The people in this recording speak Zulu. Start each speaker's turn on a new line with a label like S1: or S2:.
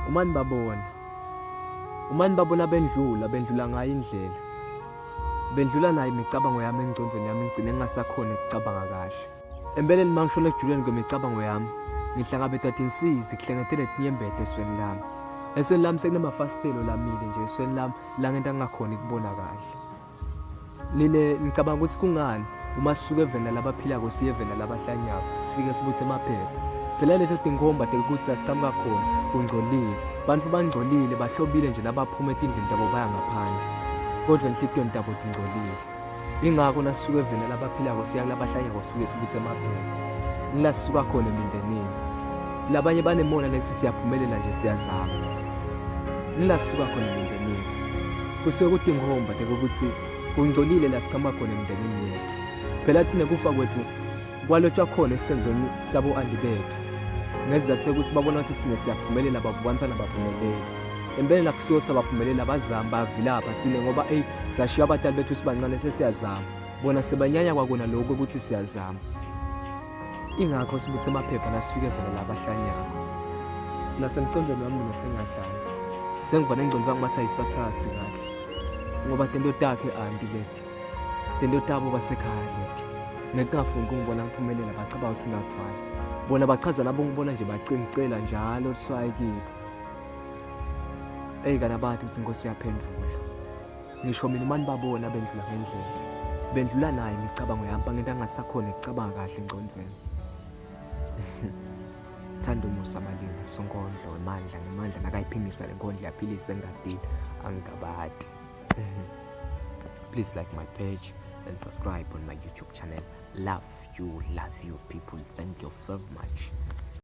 S1: Uma nibabona, uma nibabona bendlula, bendlula ngayo indlela. Bendlula nayo imicabango yami engcondweni yami ngigcine ngingasakhona ukucabanga kahle. Empeleni uma ngishona ekujuleni kwemicabango yami, ngihlangabetwa tinsizi kuhlengetele tinyembeti esweni lami. Esweni lami sekunemafasitelo lamile nje esweni lami langenta ngingakhoni kubona kahle. Nine ngicabanga ukuthi kungani uma sisuka eveni lalabaphilako siye eveni lalabahlanyako sifike sibuthe emaphepha. Phela leto tinkhomba tekuthi lasichamuka khona kungcolile. Bantfu bangcolile bahlobile nje nabaphuma etindlini tabo baya ngaphandle. Kodwa enhlitiyweni tabo tingcolile. Ingakho nasisuka eveni lalabaphilako siya kulabahlanyako sifike sibuthe emaphepha. Ngila sisuka khona emindenini. Labanye banemona nethi siyaphumelela nje siyazama. Ngila sisuka khona emindenini. Kusuke kudinkhomba tekuthi kungcolile la sichama khona emndenini yethu. Phela thina kufa kwethu kwalotshwa khona esithenzweni sabo-anti bethu. Ngesizathu sokuthi babona ukuthi thina siyaphumelela babo bantwana baphumelele. Empeleni akusiyothi abaphumelela bazama bavilapha thina ngoba eyi sashiya abatali bethu sibancane sesiyazama. Bona sebanyanya kwakona lokho ukuthi siyazama. Ingakho sibuthe amaphepha nasifike vele la bahlanyako. Nasemcondweni wami mina sengadlala. Sengivane ingcondo yangibathi ayisathathi kahle. Ngoba tento takhe anti leti. Tento tabo basekhaya leti. Ngekungafuni ukungibona ngiphumelela bacabanga ukuthi ngiyathwala. Bona bachaza nabo ngibona nje bacimcela njalo luswayi kibo. Eyi kana bathi ukuthi inkosi yaphendula. Ngisho mina uma nibabona bendlula ngendlela, bendlula nayo imicabango yami bangenta ngingasakhona ukucabanga kahle engqondweni. Thanda umusa malinga sonkondlo wemandla ngemandla nakayiphimisa le nkondlo yaphilisa engadini angingabati. Please like my page and subscribe on my YouTube channel. Love you people. Thank you so much.